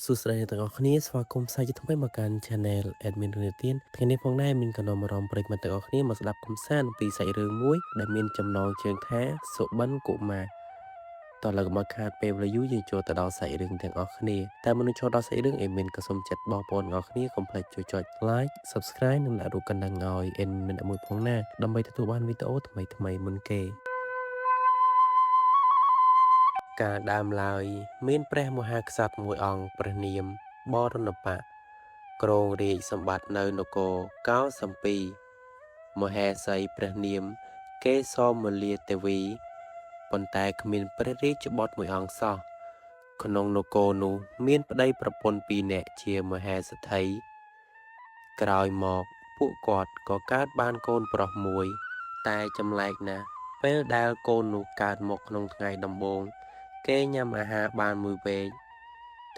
សួស្តីអ្នកទាំងអស់គ្នាស្វាគមន៍សាជាថ្មីមកកាន់ Channel Admin រឿងនិទានថ្ងៃនេះផងដែរមានកំណត់អារម្មណ៍ប្រិយមិត្តទាំងអស់គ្នាមកស្ដាប់កំសាន្តអំពីសាច់រឿងមួយដែលមានចំណងជើងថាសុបិនកុមារតោះឥឡូវកុំឲ្យខាតពេលវេលាយូរយើងចូលទៅដល់សាច់រឿងទាំងអស់គ្នាតែមុននឹងចូលដល់សាច់រឿង Admin ក៏សូមចិត្តបងប្អូនទាំងអស់គ្នាកុំភ្លេចជួយចុច Like Subscribe និងដាក់រូបកណ្ដឹងឲ្យ Admin មួយផងណាដើម្បីទទួលបានវីដេអូថ្មីៗមុនគេ កាលដើមឡើយមានព្រះមហាក្សត្រមួយអង្គព្រះនាមបរណបៈគ្រងរាជសម្បត្តិនៅនគរកោសំពីមហេសីព្រះនាមកេសមលាទេវីប៉ុន្តែគ្មានព្រះរាជបុត្រមួយអង្គសោះក្នុងនគរនោះមានប្តីប្រពន្ធពីរនាក់ជាមហេសថីក្រោយមកពួកគាត់ក៏កើតបានកូនប្រុសមួយ តែចម្លែកណាស់ពេលដែលកូននោះកើតមកក្នុងថ្ងៃដំបូងគេញ៉ាំអាហារបានមួយវែក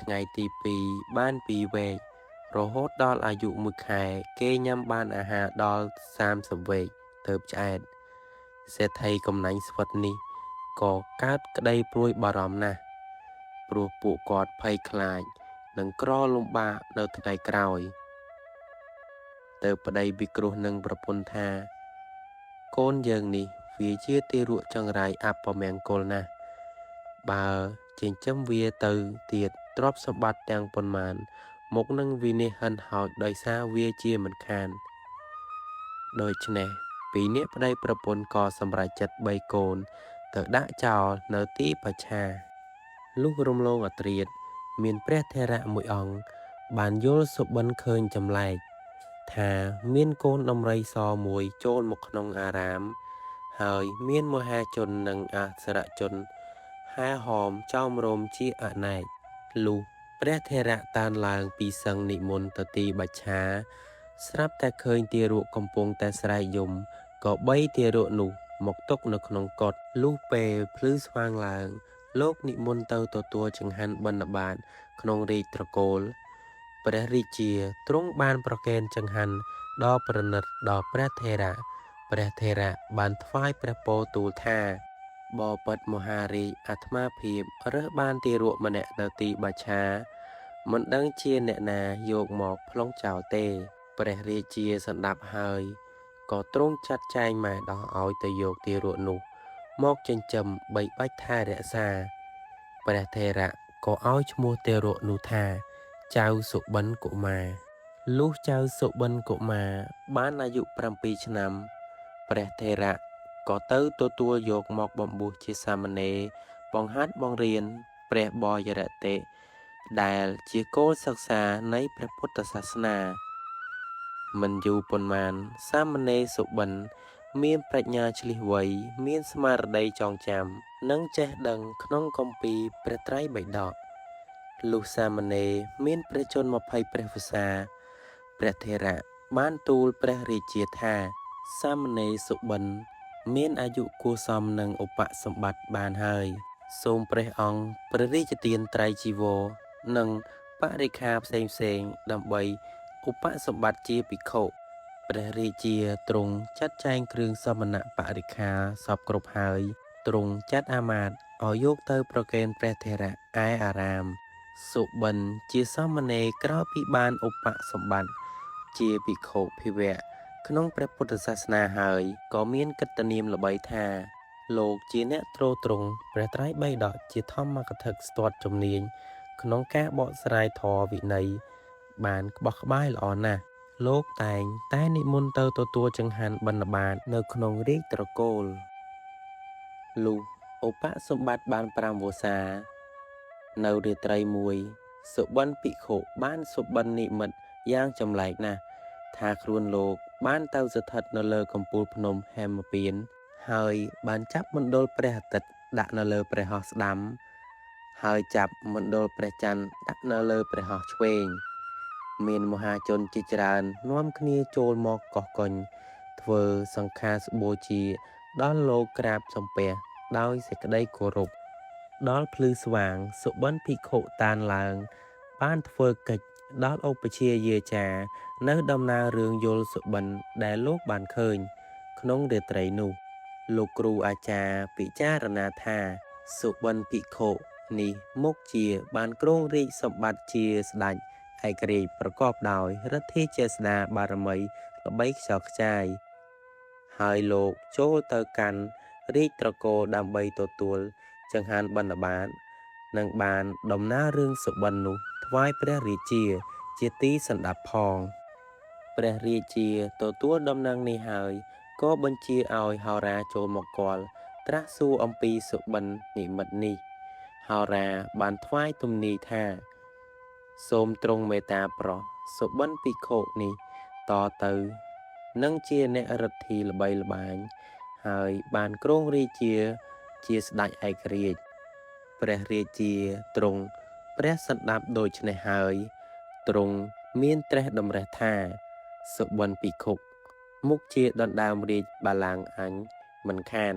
ថ្ងៃទី2បានពីរវែករហូតដល់អាយុមួយខែគេញ៉ាំបានអាហារដល់30វែកទៅឆ្អែតសេដ្ឋីកំណាញ់ស្វិតនេះក៏កើតក្តីព្រួយបារម្ភណាស់ព្រោះពួកគាត់ភ័យខ្លាចនិងក្រលំបាកនៅថ្ងៃក្រោយទៅប្តីពិគ្រោះនឹងប្រពន្ធថាកូនយើងនេះវាជាទារកចង្រៃអពមង្គលណាស់បើចិញ្ចឹមវាទៅទៀតទ្រព្យសម្បត្តិទាំងប៉ុន្មានមុខនឹងវិនាសហិនហោចដោយសារវាជាមិនខានដូច្នេះពីរនាក់ប្តីប្រពន្ធក៏សម្រេចចិត្តបីកូនទៅដាក់ចោលនៅទីបច្ឆាលុះរំលងអត្រាតមានព្រះថេរៈមួយអង្គបានយល់សុបិនឃើញចម្លែកថាមានកូនដំរីសមួយចូលមកក្នុងអារាមហើយមានមហាជននិងអសរជនហែហោមចោមរោមជាអនេកលុះព្រះថេរៈតានឡើងពីសឹងនិមន្តទៅទីបច្ឆាស្រាប់តែឃើញទារកកំពុងតែស្រែកយំក៏បីទារកនោះមកទុកនៅក្នុងកុដិលុះពេលភ្លឺស្វាងឡើងលោកនិមន្តទៅទទួលចង្ហាន់បិណ្ឌបាតក្នុងរាជត្រកូលព្រះរាជាទ្រង់បានប្រគេនចង្ហាន់ដ៏ប្រណិតដល់ព្រះថេរៈព្រះថេរៈបានថ្វាយព្រះពរទូលថាបបិទ្ធមហារាជអាត្មាភាពរើសបានទារកម្នាក់នៅទីបច្ឆាមិនដឹងជាអ្នកណាយកមកប្លង់ចោលទេព្រះរាជាសន្តាប់ហើយក៏ទ្រង់ចាត់ចែងម៉ែដោះឲ្យទៅយកទារកនោះមកចិញ្ចឹមបីបាច់ថែរក្សាព្រះថេរៈក៏ឲ្យឈ្មោះទារកនោះថាចៅសុបិនកុមារលុះចៅសុបិនកុមារបានអាយុ7ឆ្នាំព្រះថេរៈក៏ទៅទទួលយកមកបំពោះជាសាមណេរបង្ហាត់បង្រៀនព្រះបយរតិដែលជាគោលសិក្សានៃព្រះពុទ្ធសាសនាមិនយូរប៉ុន្មានសាមណេរសុបិនមានប្រាជ្ញាឈ្លាសវៃមានស្មារតីចងចាំនិងចេះដឹងក្នុងគម្ពីរព្រះត្រៃបិដកលុះសាមណេរមានព្រះជន្ម20ព្រះវស្សាព្រះថេរៈបានទូលព្រះរាជាថាសាមណេរសុបិនមានអាយុគួរសមនឹងឧបសម្បត្តិបានហើយសូមព្រះអង្គព្រះរាជទានត្រៃជីវរនិងបរិក្ខារផ្សេងៗដើម្បីឧបសម្បត្តិជាភិក្ខុព្រះរាជាទ្រង់ចាត់ចែងគ្រឿងសមណបរិក្ខារសពគ្រប់ហើយទ្រង់ចាត់អាមាត្យឲ្យយកទៅប្រគេនព្រះថេរៈឯអារាមសុបិនជាសាមណេរក្រោយពីបានឧបសម្បត្តិជាភិក្ខុភិវៈក្នុងព្រះពុទ្ធសាសនាហើយក៏មានកិត្តិនាមល្បីថាលោកជាអ្នកទ្រទ្រង់ព្រះត្រៃបិដកជាធម្មកថាស្ទាត់ជំនាញក្នុងការបកស្រាយធម៌វិន័យបានក្បោះក្បាយល្អណាស់លោកតែងតែនិមន្តទៅទទួលចង្ហាន់បិណ្ឌបាតនៅក្នុងរាជត្រកូលលុះឧបសម្បត្តិបាន5វស្សានៅរាត្រីមួយសុបិនភិក្ខុបានសុបិននិមិត្តយ៉ាងចម្លែកណាស់ថាខ្លួនលោកបានទៅស្ថិតនៅលើកំពូលភ្នំហេមពានហើយបានចាប់មណ្ឌលព្រះអាទិត្យដាក់នៅលើព្រះហស្ថស្ដាំហើយចាប់មណ្ឌលព្រះច័ន្ទដាក់នៅលើព្រះហស្ថឆ្វេងមានមហាជនជាច្រើននាំគ្នាចូលមកកោះកុញធ្វើសង្ខាសបូជាដល់លោកក្រាបសំពះដោយសេចក្តីគោរពដល់ភ្លឺស្វាងសុបិនភិក្ខុតានឡើងបានធ្វើកិច្ចដល់ឧបជាយាចានៅដំណើររឿងយល់សុបិនដែលលោកបានឃើញក្នុងរាត្រីនោះលោកគ្រូអាចារ្យពិចារណាថាសុបិនភិក្ខុ នេះមុខជាបានគ្រងរាជ្យសម្បត្តិជាស្ដេចឯករាជ្យប្រកបដោយឫទ្ធាចេស្តាបារមីល្បីខ្ចរខ្ចាយ ហើយលោកចូលទៅកាន់រាជត្រកូលដើម្បីទទួលចង្ហាន់បិណ្ឌបាត និងបានដំណាលរឿងសុបិននោះថ្វាយព្រះរាជាជាទីសន្តាប់ផង ព្រះរាជាទទួលដំណឹងនេះហើយ ក៏បញ្ជាឲ្យហោរាចូលមកគាល់ត្រាស់សួរអំពីសុបិននិមិត្តនេះ ហោរាបានថ្វាយទំនាយថា សូមទ្រង់មេត្តាប្រោសសុបិនភិក្ខុនេះតទៅនឹងជាអ្នកឫទ្ធីល្បីល្បាញ ហើយបានគ្រងរាជាជាស្ដេចឯករាជ្យ ព្រះរាជាទ្រង់ព្រះសន្តាប់ដូច្នេះហើយ ទ្រង់មានត្រាស់តម្រិះថា សុបិនភិក្ខុមុខជាដណ្ដើមរាជបល្ល័ង្កអញមិនខាន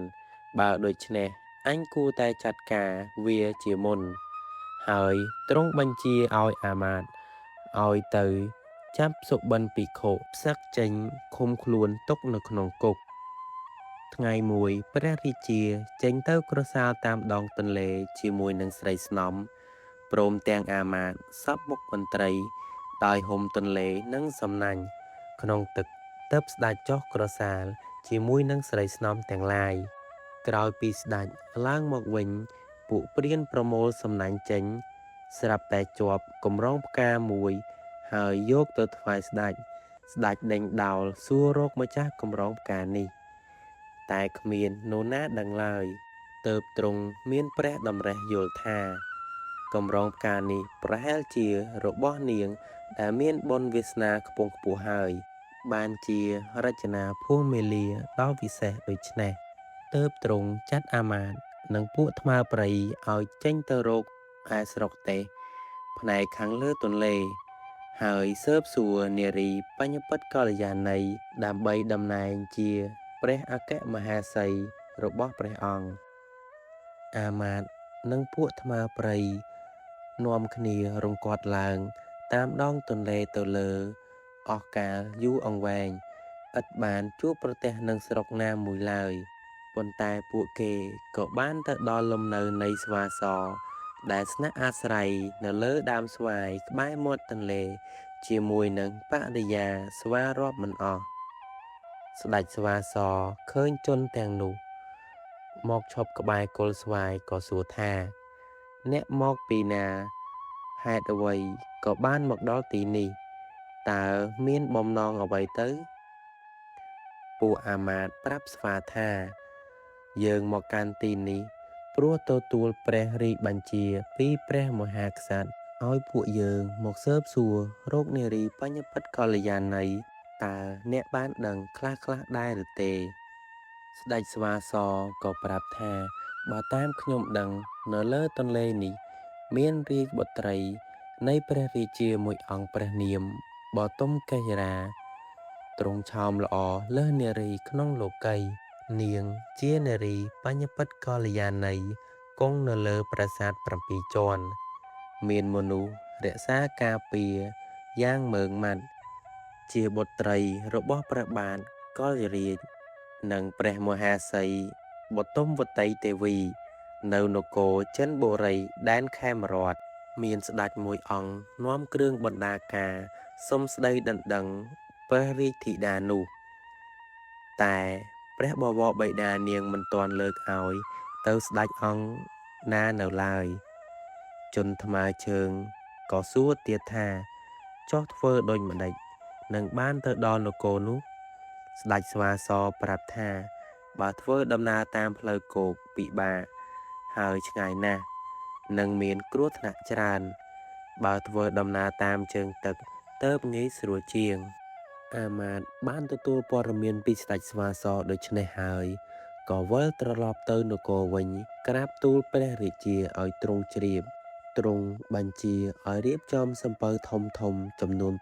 បើដូច្នេះអញគួរតែចាត់ការវាជាមុន ហើយទ្រង់បញ្ជាឲ្យអាមាត្យឲ្យទៅចាប់សុបិនភិក្ខុផ្សឹកចេញឃុំខ្លួនទុកនៅក្នុងគុក ថ្ងៃមួយព្រះរាជាចេញទៅក្រសាលតាមដងទន្លេជាមួយនឹងស្រីស្នំ ព្រមទាំងអាមាត្យសព្វមុខមន្ត្រី ដោយហុំទន្លេនិងសំណាញ់ក្នុងទឹកទើបស្ដេចចុះក្រសាលជាមួយនឹងស្រីស្នំទាំងឡាយ ក្រោយពីស្ដេចឡើងមកវិញ ពួកព្រានប្រមូលសំណាញ់ចេញ ស្រាប់តែជាប់កម្រងផ្កាមួយ ហើយយកទៅថ្វាយស្ដេច ស្ដេចដេញដោលសួររកម្ចាស់កម្រងផ្កានេះ តែគ្មាននរណាដឹងឡើយ ទើបទ្រង់មានព្រះតម្រិះយល់ថា កម្រងផ្កានេះប្រហែលជារបស់នាងដែលមានបុណ្យវាសនាខ្ពង់ខ្ពស់ហើយ បានជារចនាភួងមាលាដ៏វិសេសដូច្នេះ ទើបទ្រង់ចាត់អាមាត្យនិងពួកថ្មើរព្រៃឲ្យចេញទៅរកឯស្រុកទេស ផ្នែកខាងលើទន្លេ ហើយស៊ើបសួរនារីបញ្ញពិតកល្យាណីដើម្បីតំណែងជាព្រះអគ្គមហេសីរបស់ព្រះអង្គ អាមាត្យនិងពួកថ្មើរព្រៃនាំគ្នារង្គត់ឡើង តាមដងទន្លេទៅលើ អស់កាលយូរអង្វែង ឥតបានជួបប្រទះនឹងស្រុកណាមួយឡើយ ប៉ុន្តែពួកគេក៏បានទៅដល់លំនៅនៃស្វាស ដែលស្នាក់អាស្រ័យនៅលើដើមស្វាយក្បែរមាត់ទន្លេជាមួយនឹងបរិយាស្វារាប់មិនអស់ ស្ដេចស្វាសឃើញជនទាំងនោះ មកឈប់ក្បែរគល់ស្វាយក៏សួរថា អ្នកមកពីណា ហេតុអ្វីក៏បានមកដល់ទីនេះ តើមានបំណងអ្វីទៅ? ពួកអាមាត្យប្រាប់ស្វាថា យើងមកកាន់ទីនេះ ព្រោះទទួលព្រះរាជបញ្ជាពីព្រះមហាក្សត្រឲ្យពួកយើងមកស៊ើបសួររកនារីបញ្ញពិតកល្យាណី តើអ្នកបានដឹងខ្លះៗដែរឬទេ? ស្ដេចស្វាសក៏ប្រាប់ថា បើតាមខ្ញុំដឹងនៅលើទន្លេនេះ មានរាជបុត្រីនៃព្រះរាជាមួយអង្គព្រះនាមបទុមកេសរា ទ្រង់ឆោមល្អលើសនារីក្នុងលោកីយ៍ នាងជានារីបញ្ញពិតកល្យាណីគង់នៅលើប្រាសាទ7ជាន់ មានមនុស្សរក្សាការពារយ៉ាងម៉ឺងម៉ាត់ ជាបុត្រីរបស់ព្រះបាទកល្យរាជ និងព្រះមហេសីបទុមវតីទេវី នៅនគរចិនបុរីដែនខេមរត មានស្ដេចមួយអង្គនាំគ្រឿងបណ្ដាការសុំស្ដីដណ្ដឹងព្រះរាជធីតានោះ តែព្រះបវរបិតានាងមិនទាន់លើកឲ្យទៅស្ដេចអង្គណានៅឡើយ ជនថ្មើរជើងក៏សួរទៀតថា ចុះធ្វើដូចម្ដេចនឹងបានទៅដល់នគរនោះ ស្ដេចស្វាសប្រាប់ថា បើធ្វើដំណើរតាមផ្លូវគោកពិបាកហើយឆ្ងាយណាស់ និងមានគ្រោះថ្នាក់ច្រើន បើធ្វើដំណើរតាមជើងទឹកទើបងាយស្រួលជាង អាមាត្យបានទទួលព័ត៌មានពីស្ដេចស្វាសដូច្នេះហើយ ក៏វិលត្រឡប់ទៅនគរវិញ ក្រាបទូលព្រះរាជាឲ្យទ្រង់ជ្រាប ទ្រង់បញ្ជាឲ្យរៀបចំសំពៅធំៗចំនួន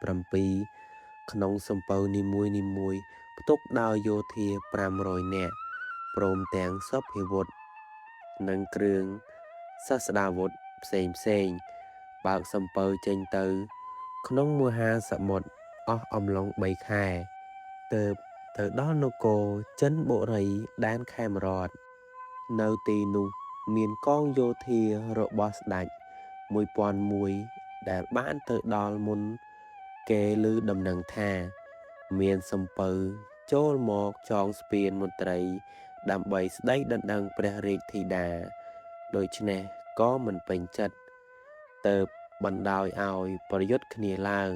7 ក្នុងសំពៅនីមួយៗផ្ទុកដោយយោធា500នាក់ ព្រមទាំងសព្វាវុធនិងគ្រឿងសាស្តាវុធផ្សេងៗ បើកសំពៅចេញទៅ ក្នុងមហាសមុទ្រអស់អំឡុង3ខែ ទើបទៅដល់នគរចិនបុរីដែនខេមរត នៅទីនោះ មានកងយោធារបស់ស្ដេច1001ដែលបានទៅដល់មុនគេឮដំណឹងថា មានសំពៅចូលមកចងស្ពានមន្ត្រីដើម្បីស្ដីដណ្ដឹងព្រះរាជធីតា ដូច្នេះក៏មិនពេញចិត្តទៅបណ្ដោយឲ្យប្រយុទ្ធគ្នាឡើង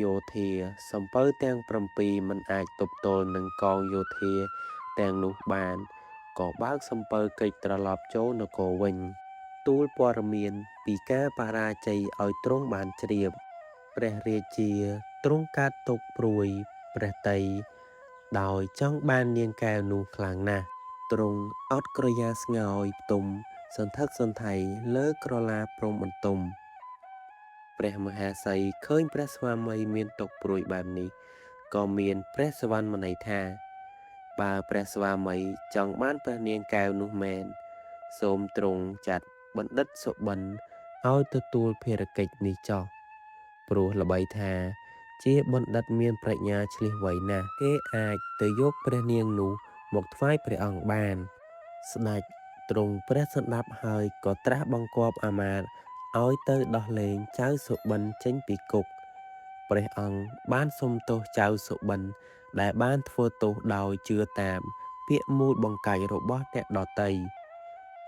យោធាសំពៅទាំង7មិនអាចទប់ទល់នឹងកងយោធាទាំងនោះបាន ក៏បើកសំពៅគេចត្រឡប់ចូលនគរវិញ ទូលព័ត៌មានពីការបរាជ័យឲ្យទ្រង់បានជ្រាប ព្រះរាជាទ្រង់កើតទុក្ខព្រួយព្រះទ័យដោយចង់បាននាងកែវនោះខ្លាំងណាស់ ទ្រង់អត់ក្រយាស្ងោយផ្ទុំសន្ធឹកសន្ថៃលើក្រឡាព្រំបន្ទុំ ព្រះមហេសីឃើញព្រះស្វាមីមានទុក្ខព្រួយបែបនេះ ក៏មានព្រះសុវណ្ណមន័យថា បើព្រះស្វាមីចង់បានព្រះនាងកែវនោះមែន សូមទ្រង់ចាត់បណ្ឌិតសុបិនឲ្យទទួលភារកិច្ចនេះចុះ ព្រោះល្បីថាជាបណ្ឌិតមានប្រាជ្ញាឈ្លាសវៃណាស់ គេអាចទៅយកព្រះនាងនោះមកថ្វាយព្រះអង្គបាន ស្ដេចទ្រង់ព្រះសណ្ដាប់ហើយក៏ត្រាស់បង្គាប់អាមាត្យឲ្យទៅដោះលែងចៅសុបិនចេញពីគុក ព្រះអង្គបានសុំទោសចៅសុបិនដែលបានធ្វើទោសដោយជឿតាមពាក្យមូលបង្កាច់របស់អ្នកដទៃ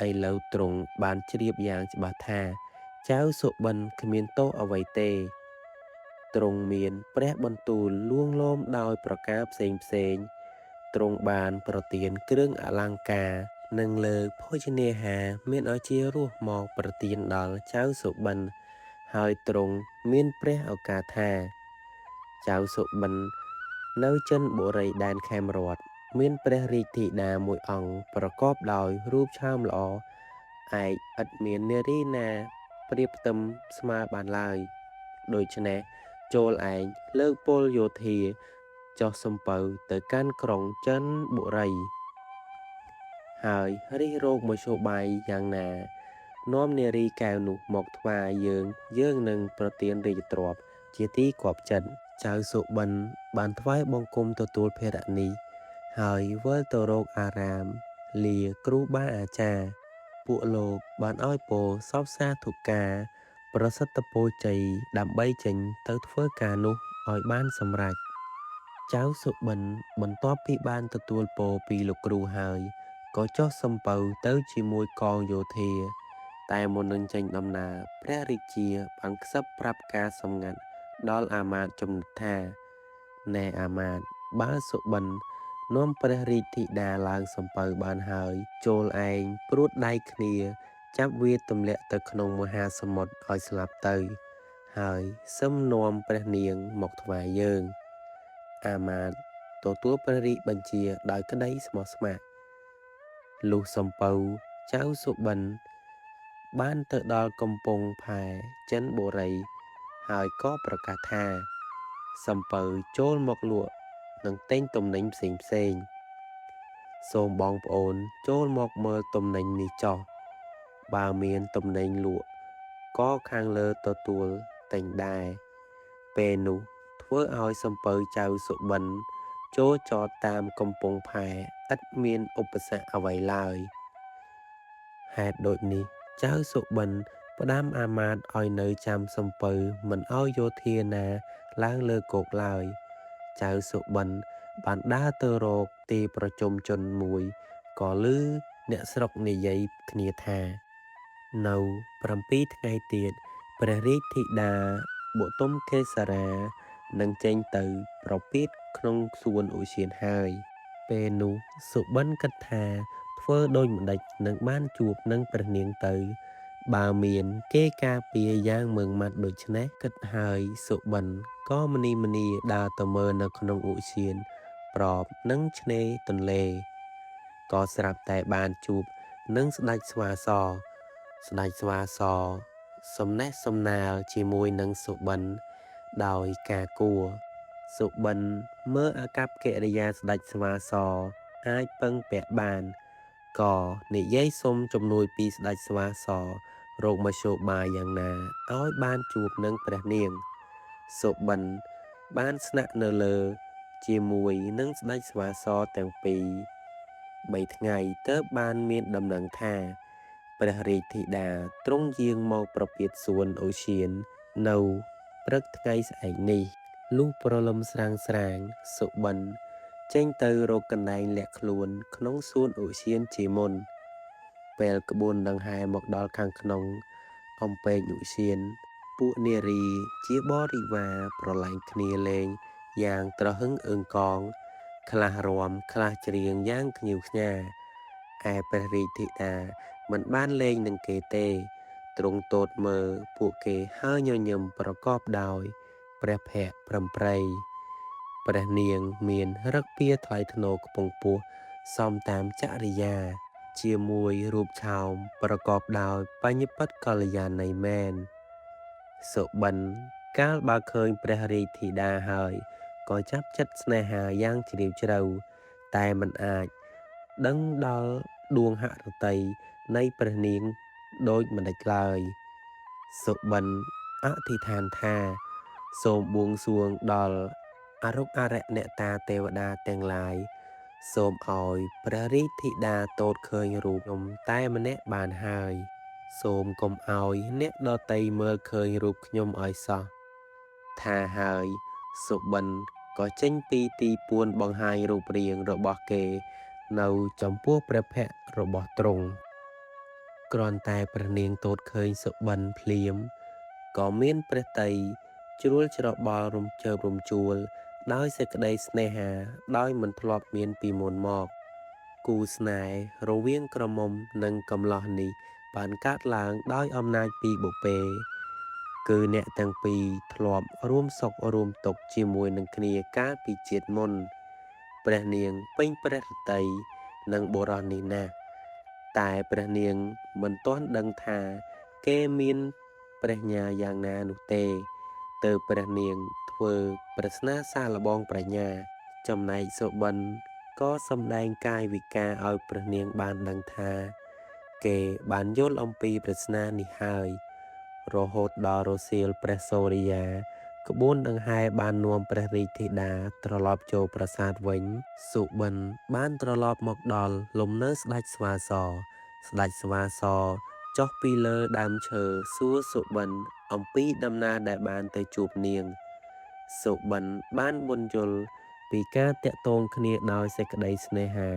ឥឡូវទ្រង់បានជ្រាបយ៉ាងច្បាស់ថាចៅសុបិនគ្មានទោសអ្វីទេ ទ្រង់មានព្រះបន្ទូលលួងលោមដោយប្រការផ្សេងផ្សេង ទ្រង់បានប្រទានគ្រឿងអលង្ការនិងលើកភោជនាហារមានឱជារសមកប្រទានដល់ចៅសុបិន ហើយទ្រង់មានព្រះឱកាសថា ចៅសុបិននៅចិនបុរីដែនខេមរតមានព្រះរាជធីតាមួយអង្គប្រកបដោយរូបឆើមល្អឯកឥតមាននារីណាប្រៀបផ្ទឹមស្មើបានឡើយ ដូច្នេះចូលឯងលើកពលយោធាចុះសំពៅទៅកាន់ក្រុងចិនបុរី ហើយរិះរោកមធ្យោបាយយ៉ាងណានាំនារីកែវនោះមកថ្វាយយើងយើងនឹងប្រទានរាជទ្រព្យជាទីគាប់ចិត្ត ចៅសុបិនបានថ្វាយបង្គំទទួលភារៈនេះ ហើយវិលទៅរកអារាមលាគ្រូបាអាចារ្យ ពួកលោកបានឲ្យពរសព្វសាធុការប្រសិទ្ធពរជ័យដើម្បីចេញទៅធ្វើការនោះឲ្យបានសម្រេច ចៅសុបិនបន្ទាប់ពីបានទទួលពរពីលោកគ្រូហើយ ក៏ចុះសំពៅទៅជាមួយកងយោធា តែមុននឹងចេញដំណើរព្រះរាជាបានខ្សឹបប្រាប់ការសម្ងាត់ដល់អាមាត្យចំណិតថា ណែអាមាត្យបើសុបិននាំព្រះរាជធីតាឡើងសំពៅបានហើយ ចូលឯងព្រួតដៃគ្នាចាប់វាទម្លាក់ទៅក្នុងមហាសមុទ្រឲ្យស្លាប់ទៅ ហើយសឹមនាំព្រះនាងមកថ្វាយយើង អាមាត្យទទួលព្រះរាជបញ្ជាដោយក្តីស្មោះស្ម័គ្រ លុះសំពៅចៅសុបិនបានទៅដល់កំពង់ផែចិនបុរី ហើយក៏ប្រកាសថា សំពៅចូលមកលក់និងទិញទំនិញផ្សេងផ្សេង សូមបងប្អូនចូលមកមើលទំនិញនេះចុះ បើមានទំនិញលក់ក៏ខាងលើទទួលទិញដែរ ពេលនោះធ្វើឲ្យសំពៅចៅសុបិនចូលចតតាមកំពង់ផែឥតមានឧបសគ្គអ្វីឡើយ ហេតុដូចនេះចៅសុបិនផ្ដាំអាមាត្យឲ្យនៅចាំសំពៅមិនឲ្យយោធាណាឡើងលើគោកឡើយ ចៅសុបិនបានដើរទៅរកទីប្រជុំជនមួយ ក៏ឮអ្នកស្រុកនិយាយគ្នាថា នៅ7ថ្ងៃទៀតព្រះរាជធីតាបុទមកេសរានឹងចេញទៅប្រពាតក្នុងសួនឧទ្យានហើយ ពេលនោះសុបិនគិតថាធ្វើដូចម្ដេចនឹងបានជួបនឹងព្រះនាងទៅ បើមានគេការពារយ៉ាងម៉ឺងម៉ាត់ដូច្នេះ គិតហើយសុបិនក៏មនីមនីដើរទៅមើលនៅក្នុងឧទ្យានប្របនឹងឆ្នេរទន្លេ ក៏ស្រាប់តែបានជួបនឹងស្ដេចស្វាស ស្ដេចស្វាសសំណេះសំណាលជាមួយនឹងសុបិនដោយការគួរ សុបិនមើលអាកប្បកិរិយាស្ដេចស្វាសអាចពឹងពាក់បាន ក៏និយាយសុំជំនួយពីស្ដេចស្វាសរកមធ្យោបាយយ៉ាងណាឲ្យបានជួបនឹងព្រះនាង សុបិនបានស្នាក់នៅលើជាមួយនឹងស្ដេចស្វាសទាំងពីរ 3ថ្ងៃទើបបានមានដំណឹងថា ព្រះរាជធិតាទ្រង់យាងមកប្រពាតសួនឧទ្យាននៅព្រឹកថ្ងៃស្អែកនេះ លុះព្រលឹមស្រាងៗសុបិនចេញទៅរកកន្លែងលាក់ខ្លួនក្នុងសួនឧទ្យានជាមុន ពេលក្បួនដង្ហែមកដល់ខាងក្នុងអំពែងឧទ្យាន ពួកនារីជាបរិវារប្រឡែងគ្នាលេងយ៉ាងទ្រហឹងអឹងកង ខ្លះរាំខ្លះច្រៀងយ៉ាងខ្ញៀវខ្ញារ ឯព្រះរាជធិតាមិនបានលេងនឹងគេទេ ទ្រង់ទតមើលពួកគេហើយញញឹមប្រកបដោយព្រះភក្ត្រប្រិមប្រិយ ព្រះនាងមានឫកពាថ្លៃថ្នូរខ្ពង់ខ្ពស់សមតាមចរិយា ជាមួយរូបឆោមប្រកបដោយបញ្ញពិតកល្យាណីមែន សុបិនកាលបើឃើញព្រះរាជធិតាហើយ ក៏ចាប់ចិត្តស្នេហាយ៉ាងជ្រាលជ្រៅ តែមិនអាចដឹងដល់ដួងហឫទ័យនៃព្រះនាងដូចម្តេចឡើយ សុបិនអធិដ្ឋានថា សូមបួងសួងដល់អារុក្ខអារក្សអ្នកតាទេវតាទាំងឡាយ សូមឲ្យព្រះរាជធិតាទតឃើញរូបខ្ញុំតែម្នាក់បានហើយ សូមកុំឲ្យអ្នកដទៃមើលឃើញរូបខ្ញុំឲ្យសោះ ថាហើយសុបិនក៏ចេញពីទីពួនបង្ហាញរូបរាងរបស់គេនៅចំពោះព្រះភក្ត្ររបស់ទ្រង់ គ្រាន់តែព្រះនាងទតឃើញសុបិនភ្លាម ក៏មានព្រះទ័យជ្រួលច្របល់រំជើបរំជួលដោយសេចក្តីស្នេហាដោយមិនធ្លាប់មានពីមុនមក គូស្នេហ៍រវាងក្រមុំនិងកំលោះនេះបានកើតឡើងដោយអំណាចពីបុព្វេ គឺអ្នកទាំងពីរធ្លាប់រួមសុខរួមទុក្ខជាមួយនឹងគ្នាកាលពីជាតិមុន ព្រះនាងពេញព្រះឫទ័យនឹងបុរសនេះណាស់ តែព្រះនាងមិនទាន់ដឹងថាគេមានព្រះញ្ញាយ៉ាងណានោះទេ ទើបព្រះនាងធ្វើប្រស្នាសាកល្បងប្រាជ្ញា ចំណែកសុបិនក៏សម្ដែងកាយវិការឲ្យព្រះនាងបានដឹងថា គេបានយល់អំពីប្រស្នានេះហើយ រហូតដល់រសៀលព្រះសូរិយា ក្បួនដង្ហែបាននាំព្រះរាជធិតាត្រឡប់ចូលប្រាសាទវិញ សុបិនបានត្រឡប់មកដល់លំនៅស្ដេចស្វាស ស្ដេចស្វាសចុះពីលើដើមឈើសួរសុបិនអំពីដំណើរដែលបានទៅជួបនាង សុបិនបានពន្យល់ពីការទាក់ទងគ្នាដោយសេចក្តីស្នេហា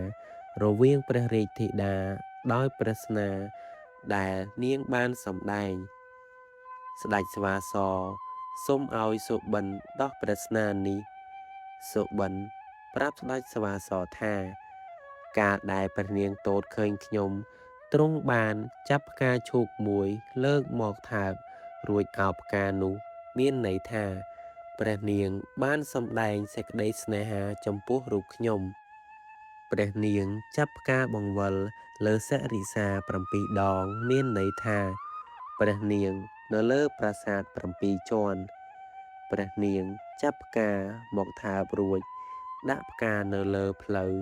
រវាងព្រះរាជធិតាដោយប្រស្នាដែលនាងបានសម្ដែង ស្ដេចស្វាសសុំឲ្យសុបិនដោះប្រស្នានេះ សុបិនប្រាប់ស្ដេចស្វាសថា កាលដែលព្រះនាងទតឃើញខ្ញុំ ទ្រង់បានចាប់ផ្កាឈូកមួយលើកមកថើបរួចអោបផ្កានោះមានន័យថា ព្រះនាងបានសម្ដែងសេចក្តីស្នេហាចំពោះរូបខ្ញុំ ព្រះនាងចាប់ផ្កាបង្វិលលើសិរិសា7ដងមានន័យថា ព្រះនាងនៅលើប្រាសាទ7ជាន់ ព្រះនាងចាប់ផ្កាមកថើបរួចដាក់ផ្កានៅលើផ្លូវ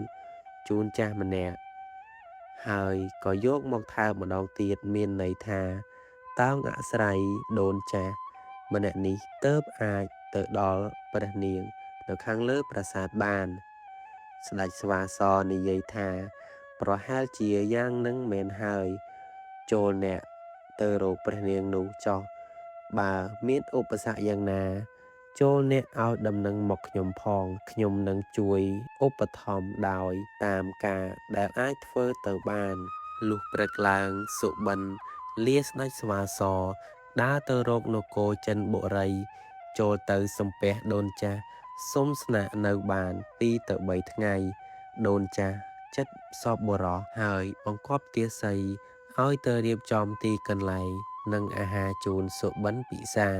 ជូនចាស់ម្នាក់ ហើយក៏យកមកថើបម្ដងទៀតមានន័យថា តោងអាស្រ័យដូនចាស់ម្នាក់នេះទើបអាចទៅដល់ព្រះនាងនៅខាងលើប្រាសាទបាន ស្ដេចស្វាសនិយាយថា ប្រហែលជាយ៉ាងនឹងមែនហើយ ចូលអ្នកទៅរកព្រះនាងនោះចុះ បើមានឧបសគ្គយ៉ាងណា ចូលអ្នកឲ្យដំណឹងមកខ្ញុំផង ខ្ញុំនឹងជួយឧបត្ថម្ភដោយតាមការដែលអាចធ្វើទៅបាន លុះព្រឹកឡើងសុបិនលាស្ដេចស្វាសដើរទៅរកនគរចិនបុរី ចូលទៅសំពះដូនចាស់សុំស្នាក់នៅបាន2ទៅ3ថ្ងៃ ដូនចាស់ចិត្តសពបុរសហើយបង្គាប់ទាសីឲ្យទៅរៀបចំទីកន្លែងនិងអាហារជូនសុបិនពិសា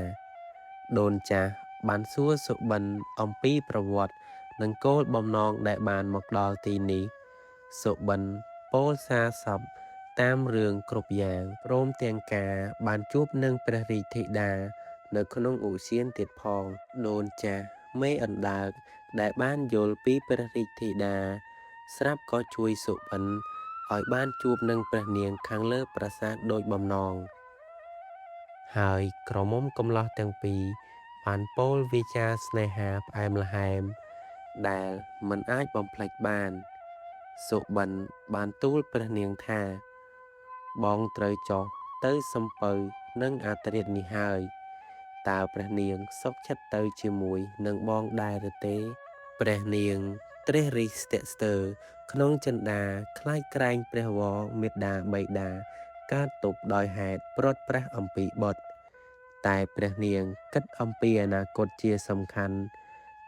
ដូនចាស់បានសួរសុបិនអំពីប្រវត្តិនិងគោលបំណងដែលបានមកដល់ទីនេះ សុបិនពោលសារសពតាមរឿងគ្រប់យ៉ាងព្រមទាំងការបានជួបនឹងព្រះរាជធិតានៅក្នុងឧទ្យានទៀតផង ដូនចាស់មេអណ្ដើកដែលបានយល់ពីព្រះរាជធិតាស្រាប់ក៏ជួយសុបិនឲ្យបានជួបនឹងព្រះនាងខាងលើប្រាសាទដូចបំណង ហើយក្រមុំកំលោះទាំងពីរបានពោលវាចាស្នេហាផ្អែមល្ហែមដែលមិនអាចបំភ្លេចបាន សុបិនបានទូលព្រះនាងថា បងត្រូវចុះទៅសំពៅនឹងអាធ្រាត្រនេះហើយ តើព្រះនាងសុខចិត្តទៅជាមួយនឹងបងដែរឬទេ ព្រះនាងត្រិះរិះស្ទាក់ស្ទើរក្នុងចិន្តាខ្លាចក្រែងព្រះវរមាតាបិតាកើតទុក្ខដោយហេតុព្រាត់ប្រាសអំពីបុត្រ តែព្រះនាងគិតអំពីអនាគតជាសំខាន់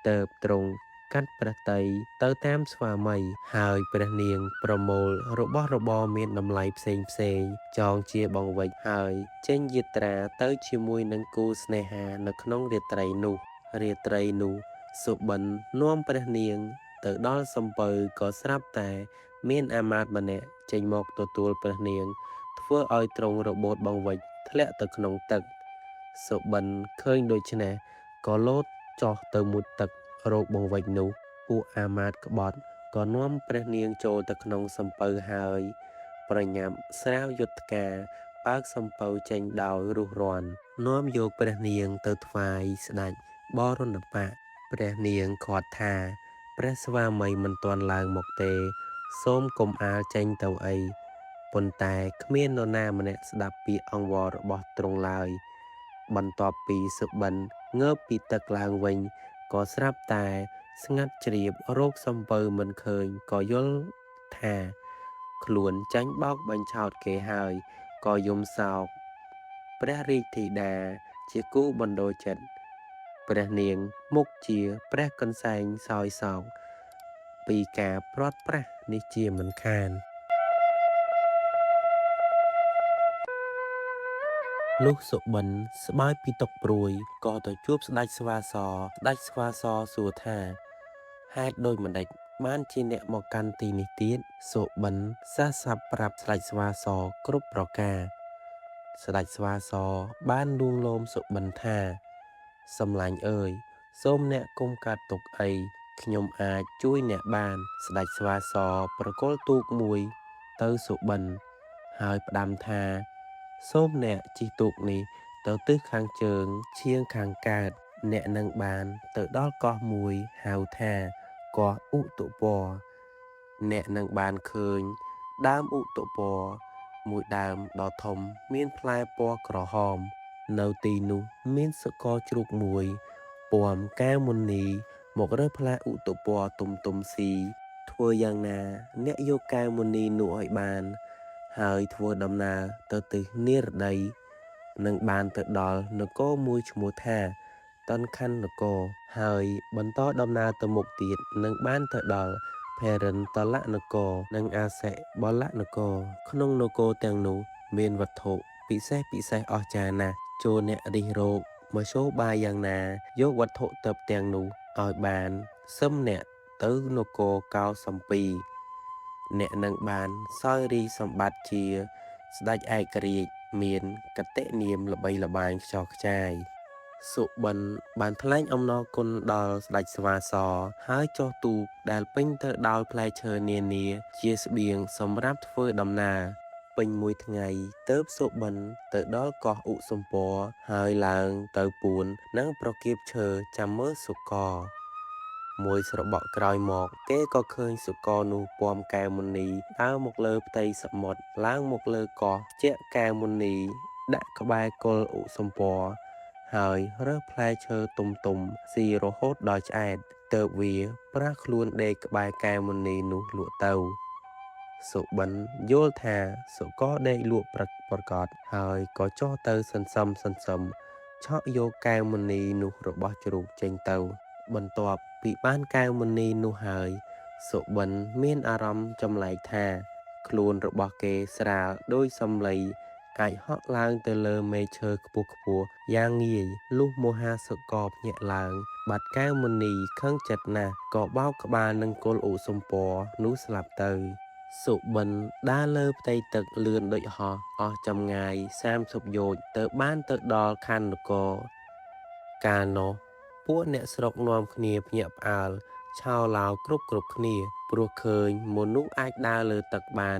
ទើបទ្រង់កាត់ព្រះទ័យទៅតាមស្វាមី ហើយព្រះនាងប្រមូលរបស់របរមានតម្លៃផ្សេងៗចងជាបង្វេចហើយចេញយាត្រាទៅជាមួយនឹងគូស្នេហានៅក្នុងរាត្រីនោះ រាត្រីនោះសុបិននាំព្រះនាងទៅដល់សំពៅក៏ស្រាប់តែមានអាមាត្យម្នាក់ចេញមកទទួលព្រះនាងធ្វើឲ្យទ្រង់របូតបង្វេចធ្លាក់ទៅក្នុងទឹក សុបិនឃើញដូច្នេះក៏លោតចុះទៅមុជទឹករកបង្វេចនោះ ពួកអាមាត្យក្បត់ក៏នាំព្រះនាងចូលទៅក្នុងសំពៅហើយ ប្រញាប់ស្រាវយុថ្កាបើកសំពៅចេញដោយរួសរាន់នាំយកព្រះនាងទៅថ្វាយស្ដេចបរណបៈព្រះនាងឃាត់ថាព្រះស្វាមីមិនទាន់ឡើងមកទេ សូមកុំអាលចេញទៅអី ប៉ុន្តែគ្មាននរណាម្នាក់ស្ដាប់ពាក្យអង្វររបស់ទ្រង់ឡើយ បន្ទាប់ពីសុបិនងើបពីទឹកឡើងវិញក៏ស្រាប់តែស្ងាត់ជ្រាបរកសំពៅមិនឃើញក៏យល់ថាខ្លួនចាញ់បោកបញ្ឆោតគេហើយក៏យំសោកព្រះរាជធីតាជាគូបណ្ដូលចិត្តព្រះនាងមុខជាព្រះកន្សែងសោយសោកពីការព្រាត់ប្រាសនេះជាមិនខាន លុះសុបិនស្បើយពីទុក្ខព្រួយក៏ទៅជួបស្ដេចស្វាស ស្ដេចស្វាសសួរថា ហេតុដូចម្តេចបានជាអ្នកមកកាន់ទីនេះទៀត សុបិនសាស័ព្ទប្រាប់ស្ដេចស្វាសគ្រប់ប្រការ ស្ដេចស្វាសបានលួងលោមសុបិនថា សម្លាញ់អើយ សូមអ្នកកុំកើតទុក្ខអី ខ្ញុំអាចជួយអ្នកបាន ស្ដេចស្វាសប្រគល់ទូកមួយទៅសុបិន ហើយផ្ដាំថា សូមអ្នកជិះទូកនេះទៅទិសខាងជើងឆៀងខាងកើត អ្នកនឹងបានទៅដល់កោះមួយហៅថាកោះឧតុពរ អ្នកនឹងបានឃើញដើមឧតុពរមួយដើមដ៏ធំមានផ្លែពណ៌ក្រហម នៅទីនោះមានសុករជ្រូកមួយពាំកែវមុនីមករើសផ្លែឧតុពរទុំទុំស៊ី ធ្វើយ៉ាងណាអ្នកយកកែវមុនីនោះឲ្យបាន ហើយធ្វើដំណើរទៅទិសនិរតីនឹងបានទៅដល់នគរមួយឈ្មោះថាតន្ខណ្ឌនគរ ហើយបន្តដំណើរទៅមុខទៀតនឹងបានទៅដល់ភរិនតលនគរនិងអាសិបលនគរ ក្នុងនគរទាំងនោះមានវត្ថុពិសេសពិសេសអស្ចារ្យណាស់ ចូលអ្នករិះរកមធ្យោបាយយ៉ាងណាយកវត្ថុទិព្វទាំងនោះឲ្យបានសឹមអ្នកទៅនគរកោសំពី អ្នកនឹងបានសោយរាជ្យសម្បត្តិជាស្ដេចឯករាជ្យមានគតិនាមល្បីល្បាញខ្ចោះខ្ចាយ សុបិនបានថ្លែងអំណរគុណដល់ស្ដេចស្វាស ហើយចុះទូកដែលពេញទៅដោយផ្លែឈើនានាជាស្បៀងសម្រាប់ធ្វើដំណើរពេញមួយថ្ងៃទើបសុបិនទៅដល់កោះឧសម្ពរហើយឡើងទៅពួននិងប្រគៀបឈើចាំមើលសុករ មួយស្របក់ក្រោយមក គេក៏ឃើញសុករនោះពាំកែវមុនីដើរមកលើផ្ទៃសមុទ្រឡើងមកលើកោះជាក់កែវមុនីដាក់ក្បែរគល់ឧសម្ពរហើយរើសផ្លែឈើទុំទុំស៊ីរហូតដល់ឆ្អែតទើបវាប្រាស់ខ្លួនដេកក្បែរកែវមុនីនោះលក់ទៅ សុបិនយល់ថាសុករដេកលក់ព្រឹកប្រកបហើយក៏ចុះទៅសន្សំសន្សំឆក់យកកែវមុនីនោះរបស់ជ្រូកចេញទៅ បន្ទាប់ពីបានកែវមុនីនោះហើយ សុបិនមានអារម្មណ៍ចម្លែកថា ខ្លួនរបស់គេស្រាលដូចសំឡីអាចហក់ឡើងទៅលើមេឈើខ្ពស់ៗយ៉ាងងាយលុះមហាសុករភ្ញាក់ឡើង បាត់កែវមុនីខឹងចិត្តណាស់ក៏បោកក្បាលនឹងគល់ឧសម្ពរនោះស្លាប់ទៅ សុបិនដើរលើផ្ទៃទឹកលឿនដូចហោះអស់ចម្ងាយ30យោជន៍ទៅបានទៅដល់ខណ្ឌនគរ កាលនោះពួកអ្នកស្រុកនាំគ្នាភ្ញាក់ផ្អើលឆោឡោគ្រប់គ្រប់គ្នា ព្រោះឃើញមនុស្សអាចដើរលើទឹកបាន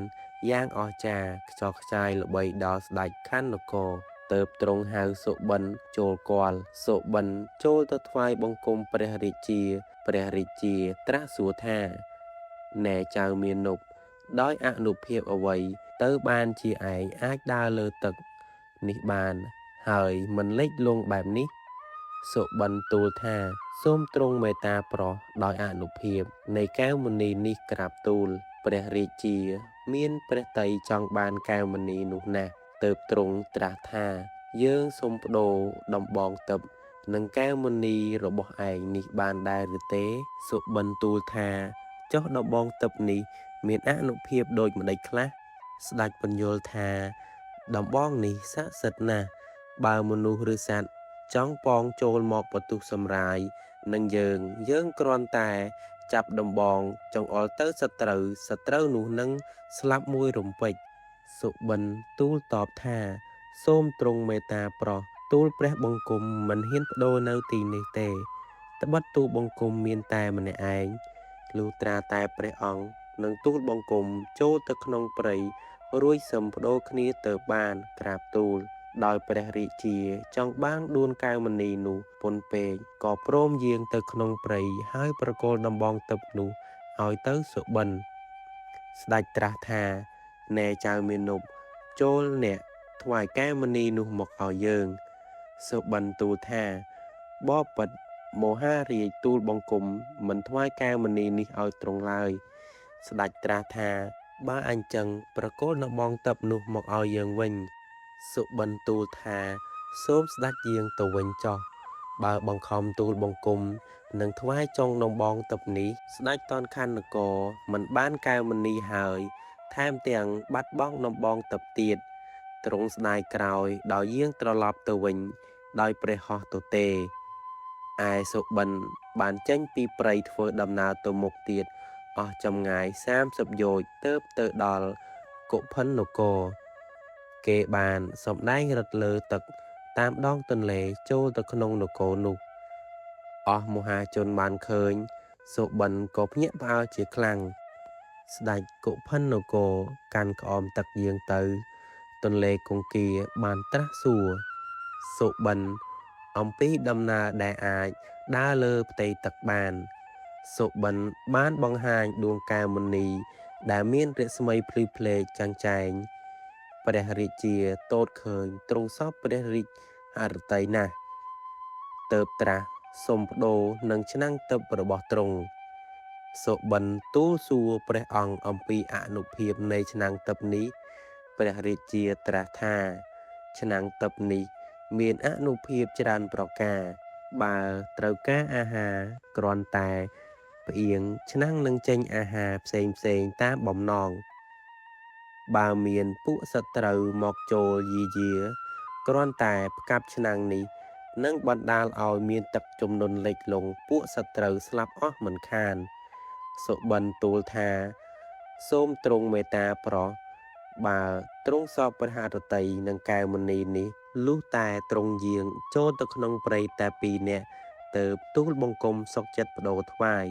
យ៉ាងអស្ចារ្យខ្ចោះខ្ចាយល្បីដល់ស្ដេចខណ្ឌនគរទើបទ្រង់ហៅសុបិនចូលគាល់សុបិនចូលទៅថ្វាយបង្គំព្រះរាជា ព្រះរាជាត្រាស់សួរថាណែចៅមាណពដោយអនុភាពអ្វី ទៅបានជាឯងអាចដើរលើទឹកនេះបាន ហើយមិនលិចលង់បែបនេះ សុបិនទូលថា សូមទ្រង់មេត្តាប្រោសដោយអានុភាពនៃកែវមណីនេះក្រាបទូល ព្រះរាជាមានព្រះទ័យចង់បានកែវមណីនោះណាស់ ទើបទ្រង់ត្រាស់ថា យើងសូមប្ដូរដំបងទិព្វនិងកែវមណីរបស់ឯងនេះបានដែរឬទេ សុបិនទូលថា ចុះដំបងទិព្វនេះមានអានុភាពដូចម្តេចខ្លះ ស្តេចពន្យល់ថា ដំបងនេះស័ក្តិសិទ្ធិណាស់ បើមនុស្សឬសត្វចង់ប៉ងចូលមកបន្ទុះសម្រាយនឹងយើង យើងគ្រាន់តែចាប់ដំបងចង្អុលទៅសត្រូវ សត្រូវនោះនឹងស្លាប់មួយរំពេច សុបិនទូលតបថា សូមទ្រង់មេត្តាប្រោស ទូលព្រះបង្គំមិនហ៊ានប្ដូរនៅទីនេះទេ ត្បិតទូលបង្គំមានតែម្នាក់ឯង លុះត្រាតែព្រះអង្គនឹងទូលបង្គំចូលទៅក្នុងព្រៃរួចសឹមប្ដូរគ្នាទៅបានក្រាបទូល ដោយព្រះរាជាចង់បានដួងកែវមណីនោះពន់ពេក ក៏ព្រមយាងទៅក្នុងព្រៃហើយប្រគល់ដំបងទិព្វនោះឲ្យទៅសុបិន ស្តេចត្រាស់ថា នែចៅមាណព ចូលអ្នកថ្វាយកែវមណីនោះមកឲ្យយើង សុបិនទូលថា បពិត្រមហារាជទូលបង្គំមិនថ្វាយកែវមណីនេះឲ្យទ្រង់ឡើយ ស្តេចត្រាស់ថា បើអញ្ចឹងប្រគល់ដំបងទិព្វនោះមកឲ្យយើងវិញ សុបិនទូលថា សូមស្តេចយាងទៅវិញចុះ បើបង្ខំទូលបង្គំនឹងថ្វាយចុងដំបងទិព្វនេះ ស្តេចតនខណ្ឌនគរមិនបានកែវមណីហើយ ថែមទាំងបាត់បង់ដំបងទិព្វទៀត ទ្រង់ស្ដាយក្រោយដោយយាងត្រឡប់ទៅវិញដោយព្រះហស្ថទទេ ឯសុបិនបានចេញពីព្រៃធ្វើដំណើរទៅមុខទៀតអស់ចម្ងាយ30យោជន៍ទើបទៅដល់កុភិននគរ គេបានសម្ដែងរត់លើទឹកតាមដងទន្លេចូលទៅក្នុងនគរនោះ អស់មហាជនបានឃើញ សុបិនក៏ភ្ញាក់ផ្អើលជាខ្លាំង ស្តេចកុភិននគរកាន់ក្អមទឹកយាងទៅ ទន្លេគង្គាបានត្រាស់សួរ សុបិនអំពីដំណើរដែលអាចដើរលើផ្ទៃទឹកបាន សុបិនបានបង្ហាញដួងកែវមណីដែលមានរស្មីភ្លឺភ្លេកចាំងចែង ព្រះរាជាទតឃើញទ្រង់សពព្រះរាជហឫទ័យណាស់ ទើបត្រាស់សុំប្ដូរនឹងឆ្នាំងទិព្វរបស់ទ្រង់ សុបិនទូលសួរព្រះអង្គអំពីអានុភាពនៃឆ្នាំងទិព្វនេះ ព្រះរាជាត្រាស់ថា ឆ្នាំងទិព្វនេះមានអានុភាពច្រើនប្រការ បើត្រូវការអាហារគ្រាន់តែផ្អៀងឆ្នាំងនឹងចេញអាហារផ្សេងៗតាមបំណង បើមានពួកសត្រូវមកចូលយីយា គ្រាន់តែផ្កាប់ឆ្នាំងនេះនឹងបណ្ដាលឲ្យមានទឹកជំនន់លិចលង់ពួកសត្រូវស្លាប់អស់មិនខាន សុបិនទូលថា សូមទ្រង់មេត្តាប្រោស បើទ្រង់សពព្រះហឫទ័យនឹងកែវមណីនេះ លុះតែទ្រង់យាងចូលទៅក្នុងព្រៃតែពីរនាក់ ទើបទូលបង្គំសុខចិត្តប្ដូរថ្វាយ